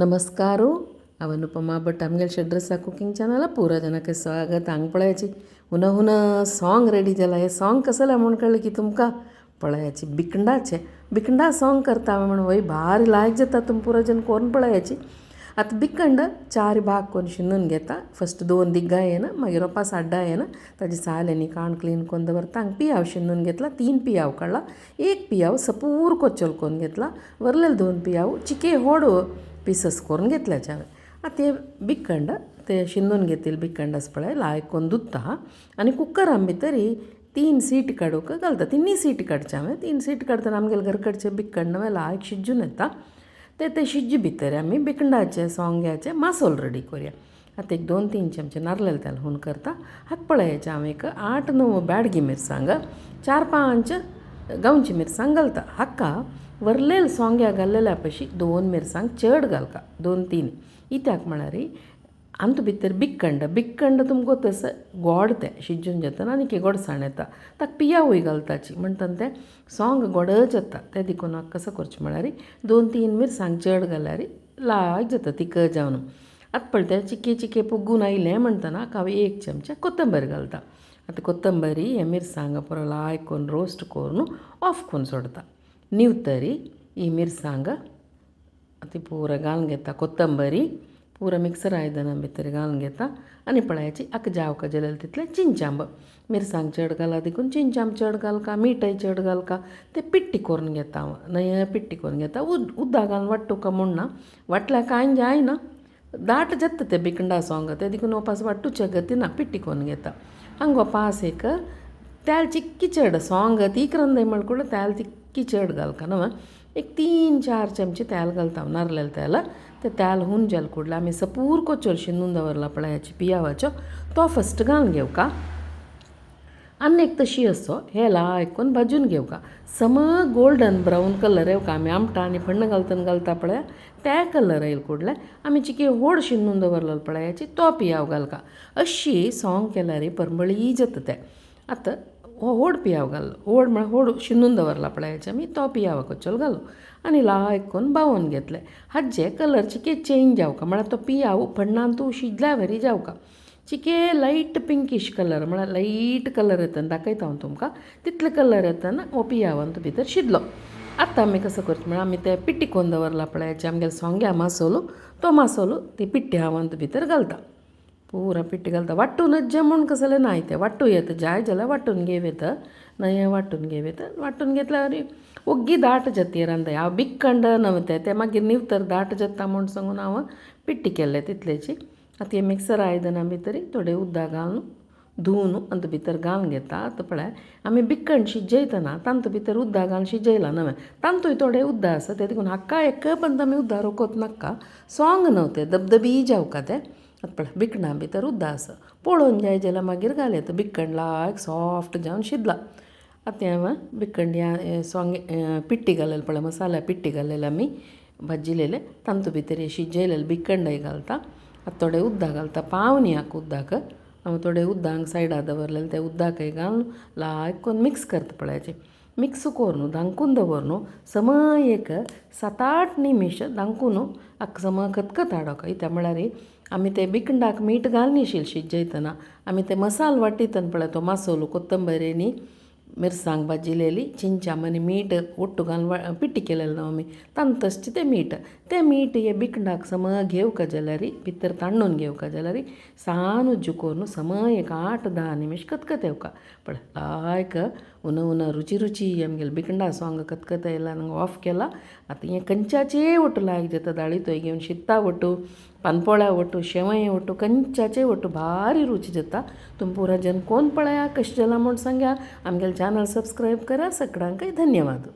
नमस्कार, हांव अनुपमा भट आमगेले शेड्रसा कुकींग चॅनला पुरा जनक स्वागत. हांगा पळयाची हुना हुना सोंग रेडी जाला. हें सोंग कसलें म्हूण कळ्ळें की तुमकां? पळयाची बिकंडाचें बिकंडा सोंग करता म्हूण वय भारी लायक जाता. तुम पुरा जन कोन्न पळयाची. आतां बिकंड चार भाग कोन्न शिनून घेता. फस्ट दोन दिग्गा येना, मागीर रोपा साड्डा येना, ताजी साल आनी काण क्लीन कोन्न दवरता. हांगा पियाव शिनून घेतला, 3 पियाव काडला. एक पियाव सपूर कोचोल कोन्न घेतला, वरलेले 2 पियाव चिके होड पिसस करून घेतल्याचे हांवें. आतां ते बिकंड ते शिंदून घेतिल्ले बिकंड आसा पळय लायक कोन्न धुता आनी कुकरान भितर 3 सीटी काडूंक घालता. 3 सीटी काडचे हांवें. 3 सीटी काडटना आमगेले घर कडचे बिकंड न्हय लायक शिजून येता. ते ते शिज्जे भितर आमी बिकंडाचे सोंग्याचे मासोल रेडी करुया. आतां एक 2-3 चमचे नारलेले तेल हून करता. हाका पळयाचें हांव एक 8-9 ब्याडगी मिरसांग, 4-5 गांवची मिरसांग घालता. हाका वरलेले सोंग्या घाल्लेल्या पशी 2 मिरसांग चड घालका, 2-3. इत्याक म्हळ्यार आमकां भितर बिकंड बिकंड तुमकां तसो गोड तें शिजून जातना आनी गोडसाण येता. ताका पियावूय घालताची म्हणटना तें सोंग गोडच येता. तें देखून हाका कसो करचें म्हळ्यार 2-3 मिरसांग चड घाल्यार लायक जाता तिखट जावन. आतां पळय तें चिके चिके पुगून आयलें म्हणटना हाका हांव 1 चमचा कोथंबीर घालता. आतां कोथंबीर हे मिरसांग पुरो लायक करून रोस्ट करून ऑफ करून सोडता. निवतरी ही मिरसांग ती पुरा घालून घेता. कोथंबीर पुरा मिक्सर आयदनां भितर घालून घेता आनी पळयाची हाका जावका जाल्यार तितलें चिंचांब मिरसांग चड घाला देखून चिंचांब चड घालका, मिठय चड घालका. ते पिट्टी करून घेता हांव, नये पिट्टी करून घेता. उदक घालून वाट्टुका म्हूण ना, वाटल्यार कांय जायना, दाट जाता तें बिकंडा सोंग, तें देखून ओपास वाट्टूच्या गती ना, पिट्टी करून घेता. हांगा पास एक तेल चिक्की चड सोंग तीक रंदय म्हणकुडलें तेल तिक्की चड घालका न्हू. एक 3-4 चमचे तेल घालता नारलेलें तेल. ते तेल हून जाल कुडलें आमी सपूर कोचोल शिनून दवरला पळयाची पियावाचो तो फस्ट घालून घेवका. आनी एक तशी असो हे लायक करून भाजून घेवका. सम गोल्डन ब्रावन कलर येवका. आमी आमटां आनी फण्ण घालतना घालता पळया त्या कलर येयल कुडलें आमी चिके व्हड शिनून दवरलेलो पळयाची तो पियाव घालका. अशी सोंग केल्यार परमळी जाता तें. आतां हो व्हड पियाव घालो, व्हड म्हळ्यार व्हड शिनून दवरला पळयाचे आमी तो पियाव कोचोल घालो आनी लायक करून बावोन घेतले. हाजे कलर चिके चेंज जावका म्हळ्यार तो पियाव फण्णान तूं शिजल्या वरी जावका. चिके लायट पिंकीश कलर म्हळ्यार लायट कलर येतना दाखयता हांव तुमकां, तितले कलर येतना हो पियावान तो भितर शिजलो. आतां आमी कसो करता म्हळ्यार आमी ते पिट्टी कोन्न दवरला पळयाचे आमगेले सोंग्या मासोलो तो मासोलो ती पिट्टी हांव भितर घालता. पुरा पिट्टी घालता. वांटूनच जें म्हूण कसलें ना तें वांटू येता जाय जाल्यार वांटून घेव येता, न्हय वांटून घेव येता. वांटून घेतल्यार ओग्गी दाट जाता रांदय. हांव बिकंड न्हय तें तें मागीर निवतर दाट जाता म्हूण सांगून हांव पिट्टी केल्लें तितलेची. आतां हें मिक्सर आयदनां भितर थोडें उदक घालून धुवन आनी भितर घालून घेता. आतां पळय आमी बिकंड शिजयतना तांतू भितर उदक घालून शिजयलां न्हय, तांतूय थोडें उदक आसा तें देखून हाका एक पंत आमी उदक रोखोत नाका. सोंग न्हय तें धबधबी जावका तें. आतां पळय बिकणां भितर उदक आसा पळोवन जाय जाल्यार मागीर घाल येता. बिकण लायक सॉफ्ट जावन शिजलां. आतां हांवें बिकण ह्या सोंगे पिट्टी घालेली पळय मसाल्या पिट्टी घालेले आमी भाजिलेले तांतू भितर शिजयलेले बिकंडय घालता. आतां थोडें उदक घालता, पावनी हाका उदक हांव थोडें उदक सायडा दवरलेलें तें उदकय घालून लायक करून मिक्स करता पळयाचें. मिक्स करून धांकून दवरून सम एक 7-8 निमिश धांकून हाका सम खतखत हाडप. कित्याक म्हळ्यार आमी ते बिकंडाक मीठ घालनी शिजयतना आमी ते मसाल वांटीतना पळय तो मासोलो कोथंबीर आनी मिरसांग भाजिलेली चिंचाम आनी मीठ ಒಟ್ಟು घालून पिट्टी केलेलें न्हू आमी तांतूच तें मीठ तें मीठ हे बिकंडाक सम घेवका जाल्यार भितर तांडून घेवका जाल्यार सान उज्जू करून सम एक 8-10 निमिश खतखत येवका. पळय लायक उन उन रुची रुची आमगेले बिकंडा सोंग खतखत येयला ऑफ केला. आतां हें कंच्याचेय ಒಟ್ಟು लायक जाता. दाळी घेवन शित्ता ಒಟ್ಟು, पानपोळ्या ಒಟ್ಟು, शेवये ಒಟ್ಟು, कंच्याचे ಒಟ್ಟು भारी रुची जाता. तुम पुरा जन कोण पळया कशें जालां म्हूण सांगा. आमगेले चॅनल सबस्क्रायब करा. सगळ्यांकय धन्यवाद.